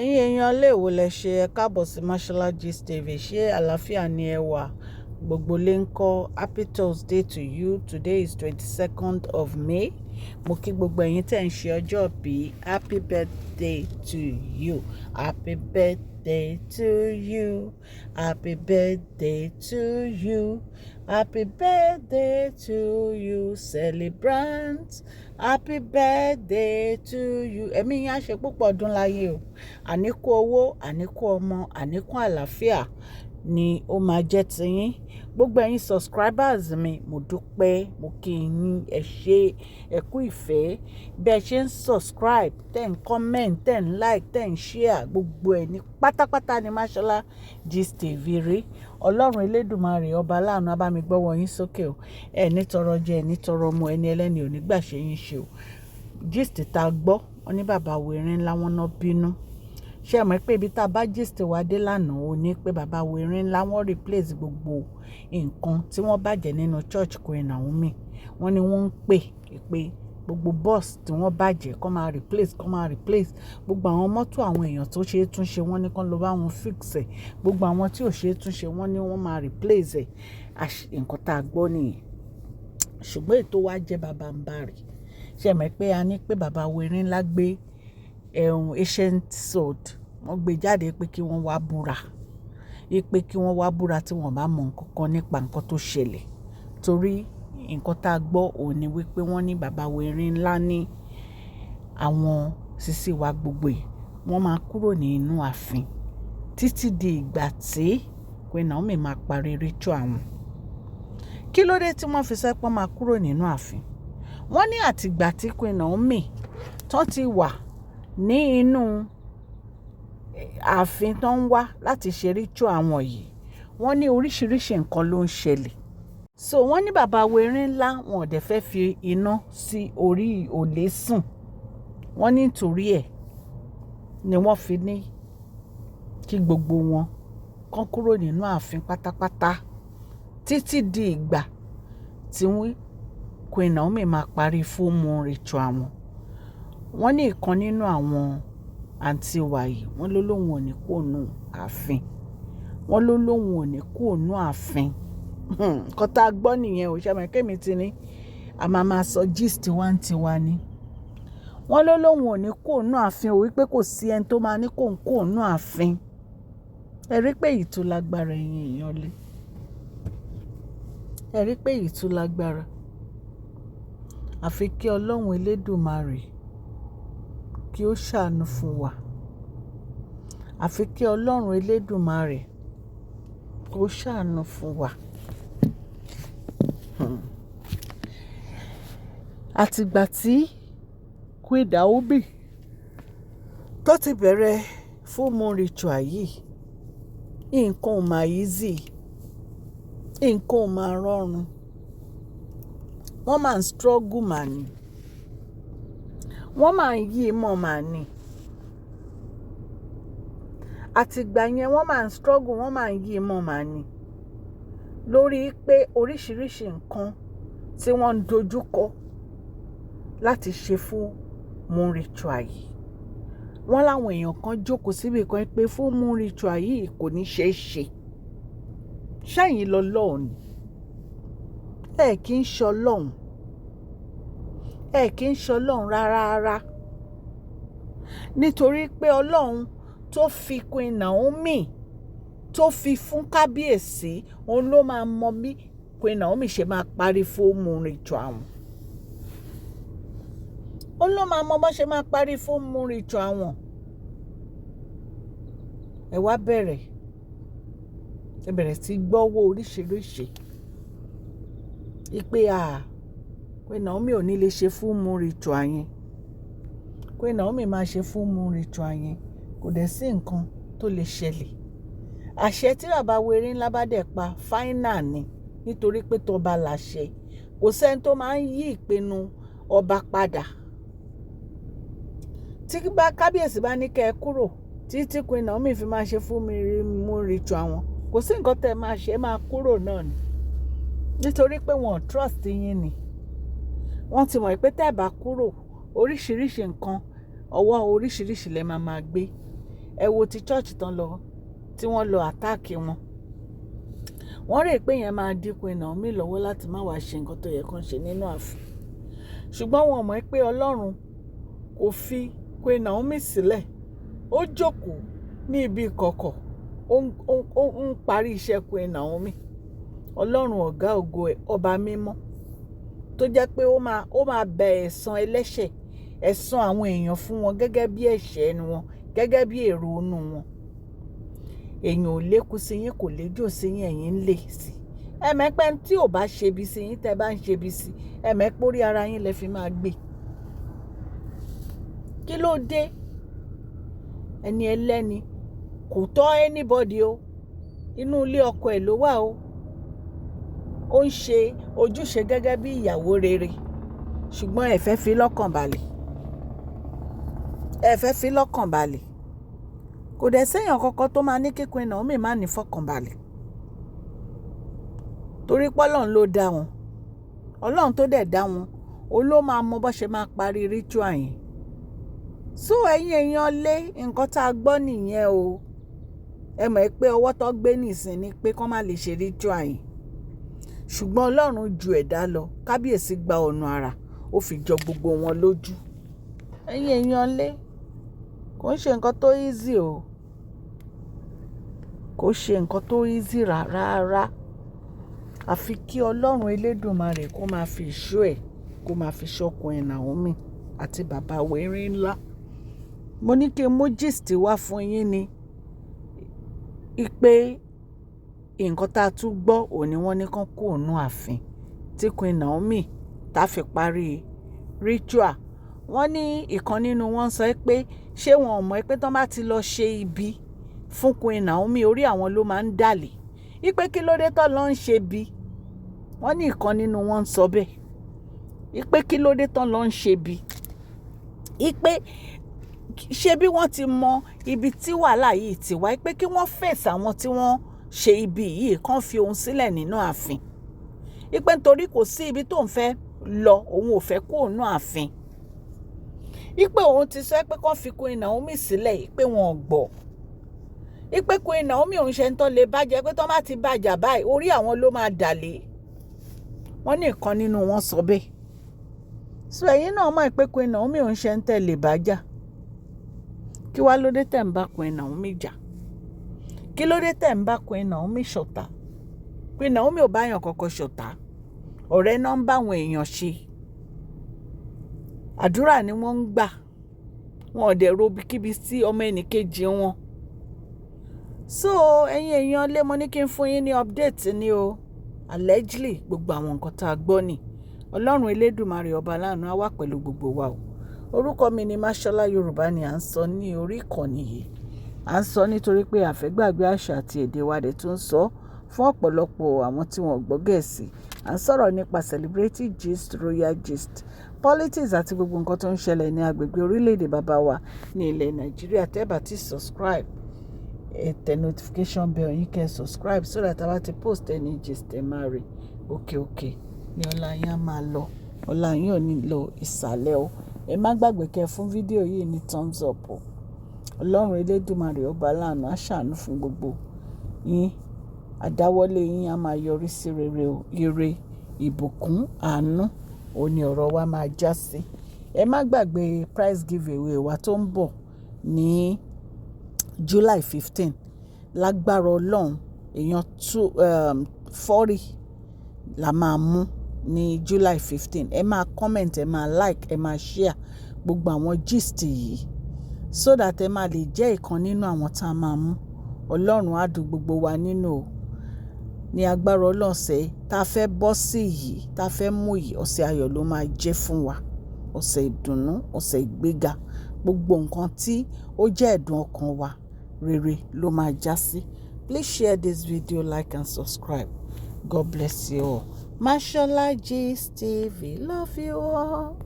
Ẹ̀yin èèyàn ilé ìwò lẹ ṣe, ẹ káàbọ̀ sí Mashola Gist TV. Ṣé àlàáfíà ni ẹ wà? Gbogbo lè ń kọ́. Happy Thursday to you. Today is 22nd of May. Mo kí gbogbo ẹ̀yin tẹ̀ ń ṣe ọjọ́ bí. Happy birthday to you. Happy birthday to you. Happy birthday to you. Happy birthday to you, celebrant. Happy birthday to you. Ẹ̀mí yín á ṣe púpọ̀ ọdún láyé o. Àníkún owó, àníkún ọmọ, àníkún àlàáfíà ni ó máa jẹ́ tiyín. Gbogbo ẹ̀yin subscribers mi, mo dúpẹ́, mo kí yín, ẹ ṣé, ẹ kú ìfẹ́. Bí ẹ ṣe ń subscribe, tẹ́ ń comment, tẹ́ ń like, tẹ́ ń share, gbogbo ẹ̀ ní pátápátá ni Mashola Gist TV rí. Ọlọ́run Elédùmarè, ọba aláàánú, á bá mi gbọ́wọ́ yín sókè o. Ẹ ní tọrọ jẹ, ẹ ní tọrọ mu, ẹni ẹlẹ́ni ò ní gbà ṣe yín ṣe o. Gist tá gbọ́, wọ́n ní bàbá wẹ̀rin ńlá wọn náà bínú. Ṣé ẹ mọ̀ pé ibi tá a bá gist wa dé lánàá, ó ní pé bàbá wẹ̀rin ńlá wọ́n replace gbogbo nǹkan tí wọ́n bàjẹ́ nínú church Queen Naomi. Wọ́n ní wọ́n ń pè pé gbogbo bus tí wọ́n bàjẹ́ kó máa replace, kó máa replace. Gbogbo àwọn mọ́tò àwọn èèyàn tó ṣe é tún ṣe, wọ́n ní kó lọ bá wọn fix ẹ̀. Gbogbo àwọn tí ò ṣe é tún ṣe, wọ́n ní wọ́n máa replace ẹ̀. Nǹkan tá a gbọ́ nìyẹn. Ṣùgbọ́n ètò wa jẹ́ bàbàǹbarì. Ṣé ẹ mọ̀ pé a ní pé bàbá wẹ̀rin ńlá gbé ẹ̀hún ancient sword, wọ́n gbé jáde pé kí wọ́n wá búra, pé kí wọ́n wá búra tí wọ́n bá mọ nǹkan kan nípa nǹkan tó ṣẹlẹ̀. Torí nǹkan tá a gbọ́ òun ni wípé wọ́n ní bàbá wẹ̀rin ńlá ní àwọn sísí wa gbogbo yìí, wọ́n máa kúrò ní inú ààfin títí di ìgbà tí Queen Naomi máa parí ritual àwọn. Kí ló dé tí wọ́n fi sọ pé wọ́n máa kúrò nínú ààfin? Wọ́n ní àtìgbà tí Queen Naomi tó ti wà ní inú ààfin tó ń wá láti ṣe ritual àwọn yìí, wọ́n ní oríṣiríṣi nǹkan ló ń ṣẹlẹ̀. So wọ́n ní bàbá wẹ̀rin ńlá, wọn ò dẹ̀ fẹ́ fi iná sí orí òlé sùn. Wọ́n ní nítorí ẹ̀ ni wọ́n fi ní kí gbogbo wọn kán kúrò nínú ààfin pátápátá títí di ìgbà tí Queen Naomi máa parí full moon ritual àwọn. Wọ́n ní ìkan nínú àwọn àǹtí wa yìí, wọ́n ló lóun ò ní kúrò nínú ààfin. Wọ́n ló lóun ò ní kúrò nínú ààfin. Nǹkan tá a gbọ́ nìyẹn ò ṣe mọ̀ kémi ti ní a máa máa sọ gist wa ń tiwa ni. Wọ́n ló lóun ò ní kúrò nínú ààfin o, wípé kò sí ẹni tó máa ní kó ń kúrò nínú ààfin. Ẹ rí pé èyí tó lágbára, ẹ̀yin èèyàn lé. Ẹ rí pé èyí tó lágbára. Àfi kí Ọlọ́run Elédùmarè kí ó ṣàánú fún wa. Àfi kí Ọlọ́run Elédùmarè kó ṣàánú fún wa. Àtìgbà tí Queen Naomi tó ti bẹ̀rẹ̀ full moon ritual yìí, nǹkan ò máa easy, nǹkan ò máa rọrùn. Wọ́n máa ń struggle mà ní. Wọ́n máa ń yí mọ̀ mà ní. Àtìgbà yẹn, wọ́n máa ń struggle, wọ́n máa ń yí mọ̀ mà ní. Lórí pé oríṣiríṣi nǹkan tí wọ́n ń dojú kọ láti ṣe full moon ritual yìí. Wọ́n láwọn èèyàn kan jókòó síbi kan pé full moon ritual yìí kò ní ṣe é ṣe. Ṣẹ́yìn lọ lọ́hùn ni. Ẹ kì í ṣọlọ́hun. Ẹ kì í ṣọlọ́hun rárá rárá. Nítorí pé Ọlọ́run tó fi Queen Naomi tó fi fún kábíyèsí, òun ló máa mọ bí Queen Naomi ṣe máa parí full moon ritual àwọn. Òun ló máa mọ bó ṣe máa parí full moon ritual àwọn. Ẹ wá bẹ̀rẹ̀, ẹ bẹ̀rẹ̀ sí gbọ́wọ́ oríṣiríṣi. Wípé à, Queen Naomi ò ní lè ṣe full moon ritual yẹn. Queen Naomi máa ṣe full moon ritual yẹn, kò dẹ̀ sí nǹkan tó lè ṣẹlẹ̀. Àṣẹ tí bàbá wẹ̀rin ńlá bá dẹ̀ pa, final ni, nítorí pé tọba làṣẹ. Kò sí ẹni tó máa ń yí ìpinnu ọba padà. Tí bá kábíyèsí bá ní kí ẹ kúrò títí Queen Naomi fi máa ṣe full moon ritual àwọn, kò sí nǹkan tẹ́ ẹ máa ṣe, ẹ máa kúrò náà ni. Nítorí pé wọn ò trust yín ni. Wọ́n ti mọ̀ pé tẹ́ ẹ bá kúrò, oríṣiríṣi nǹkan, ọwọ́ oríṣiríṣi lẹ máa máa gbé. Ẹ wo ti church tán lọ, tí wọ́n lọ attack wọn. Wọ́n rò pé yẹn máa dí Queen Naomi lọ́wọ́ láti má wá ṣe nǹkan tó yẹ kán ṣe nínú ààfin. Ṣùgbọ́n wọn mọ̀ pé Ọlọ́run kò fi Queen Naomi sílẹ̀. Ó jókòó ní ibi ìkọ̀kọ̀, ó ń parí iṣẹ́ Queen Naomi. Ọlọ́run ọ̀gá ògo ẹ̀, ọba mímọ́, tó jẹ́ pé ó máa bẹ ẹ̀san ẹlẹ́ṣẹ̀, ẹ̀san àwọn èèyàn fún wọn gẹ́gẹ́ bí ẹ̀ṣẹ̀ ẹnu wọn, gẹ́gẹ́ bí èrò inú wọn. Èèyàn ò lékun sí yín, kò léjò sí yín, ẹ̀yin ń lè sí. Ẹ mọ̀ pé tí ò bá ṣe bí sí yín, tẹ́ bá ń ṣe bí sí, ẹ mọ̀ pé orí ara yín lẹ fi máa gbé. Kí ló dé? Ẹni ẹlẹ́ni kò tọ́ anybody o. Inú ilé ọkọ ẹ̀ ló wà o. Ó ń ṣe ojúṣe gẹ́gẹ́ bí ìyàwó rere. Ṣùgbọ́n ẹ fẹ́ fi lọ́kàn balẹ̀. Ẹ fẹ́ fi lọ́kàn balẹ̀. Kò dẹ̀ sí èèyàn kankan tó máa ní kí Queen Naomi má ní fọkànbalẹ̀. Torí pé Ọlọ́run ló dá wọn. Ọlọ́run tó dẹ̀ dá wọn, òun ló máa mọ bó ṣe máa parí ritual yẹn. So ẹ̀yin èèyàn lé, nǹkan tá a gbọ́ nìyẹn o. Ẹ mọ̀ pé ọwọ́ tó gbé nìsín ni pé kí wọ́n má lè ṣe ritual yẹn. Ṣùgbọ́n Ọlọ́run ju ẹ̀dá lọ. Kábíyèsí gba ọ̀nà àrà, ó fi jọ gbogbo wọn lójú. Ẹ̀yin èèyàn lé, kò ń ṣe nǹkan tó easy o. Kò ṣe nǹkan tó easy rárá. Àfi kí Ọlọ́run elédùmarè kó máa fi ìṣọ́ ẹ̀, kó máa fi ṣọ́ Queen Naomi àti bàbá wéré ńlá. Mo ní kí n mú gist wá fún yín ni. Pé nǹkan tá a tún gbọ́ òní, wọ́n ní kí wọ́n kúrò nínú ààfin tí Queen Naomi tá fi parí ritual. Wọ́n ní ìkan nínú wọn sọ pé ṣé wọn ò mọ̀ pé tí wọ́n bá ti lọ ṣe ibi fún Queen Naomi, orí àwọn ló máa ń dàlẹ̀. Wípé kí ló dé tó lọ ń ṣe bí? Wọ́n ní ìkan nínú wọn sọ bẹ́ẹ̀. Wípé kí ló dé tó lọ ń ṣe bí? Wípé ṣé bí wọ́n ti mọ ibi tí wàhálà yìí ti wá, wípé kí wọ́n face àwọn tí wọ́n ṣe ibi yìí, kàn fi òun sílẹ̀ nínú ààfin. Wípé nítorí kò sí ibi tó ń fẹ́ lọ, òun ò fẹ́ kúrò nínú ààfin. Wípé òun ti sọ pé kàn fi Queen Naomi sílẹ̀, wípé wọn ò gbọ́. Wípé Queen Naomi òun ṣe ń tọ́ lè bàjẹ́, pé tó bá ti bàjá báyìí, orí àwọn ló máa dàlẹ̀. Wọ́n ní ìkan nínú wọn sọ bẹ́ẹ̀. So ẹ̀yin náà mọ̀ pé Queen Naomi òun ṣe ń tẹ̀lé bàjá. Kí wá ló dé tẹ̀ ń bá Queen Naomi jà? Kí ló dé tẹ̀ ń bá Queen Naomi ṣọ̀tá? Queen Naomi ò bá èèyàn kankan ṣọ̀tá. Ọ̀rẹ́ náà ń bá àwọn èèyàn ṣe. Àdúrà ni wọ́n ń gbà. Wọn ò dẹ̀ ro ibikíbi sí ọmọ ẹnì kejì wọn. So ẹ̀yin èèyàn lé, mo ní kí n fún yín ní update ni o. Allegedly, gbogbo àwọn nǹkan tá a gbọ́ ni. Ọlọ́run elédùmarè ọba aláàánú á wà pẹ̀lú gbogbo wa o. Orúkọ mi ni Mashola. Yorùbá ni à ń sọ ní orí ìkànnì yìí. À ń sọ nítorí pé a fẹ́ gbàgbé àṣà àti èdè wa, dẹ̀ tún ń sọ fún ọ̀pọ̀lọpọ̀ àwọn tí wọ́n gbọ́ Gẹ̀ẹ́sì. À ń sọ̀rọ̀ nípa celebrity gist, royal gist, politics àti gbogbo nǹkan tó ń ṣẹlẹ̀ ní agbègbè orílẹ̀-èdè bàbá wa ní ilẹ̀ Nàìjíríà. Tẹ́ bá ti subscribe, ẹ tẹ notification bell yín, kẹ́ subscribe so that a bá ti post any gist, ẹ máa rí. Òkè òkè ní ọlá yín á máa lọ. Ọlá yín ò ní lọ ìsàlẹ̀ o. Ẹ má gbàgbé kẹ́ fún fídíò yìí ní thumbs up o. Ọlọ́run elédùmarè ọba aláàánú á ṣàánú fún gbogbo yín. Àdáwọ́lé yín á máa yọrí sí rere o. Ire, ìbùkún, àánú, òun ni ọ̀rọ̀ wa máa jásí. Ẹ má gbàgbé prize giveaway wa tó ń bọ̀ ní July 15. Lágbára Ọlọ́run, èèyàn two 40 la máa mú ní July 15. Ẹ máa comment, ẹ máa like, ẹ máa share gbogbo àwọn gist yìí so that ẹ máa lè jẹ́ ìkan nínú àwọn tá a máa mú. Ọlọ́run á dùn gbogbo wa nínú o. Ní agbára Ọlọ́run, ọ̀sẹ̀ tá a fẹ́ bọ́ sí yìí, tá a fẹ́ mú yìí, ọ̀sẹ̀ ayọ̀ ló máa jẹ́ fún wa. Ọ̀sẹ̀ ìdùnnú, ọ̀sẹ̀ ìgbéga, gbogbo nǹkan tí ó jẹ́ ẹ̀dùn ọkàn wa, rere ló máa jásí. Please share this video, like and subscribe. God bless you all. Mashola Gist TV, love you all.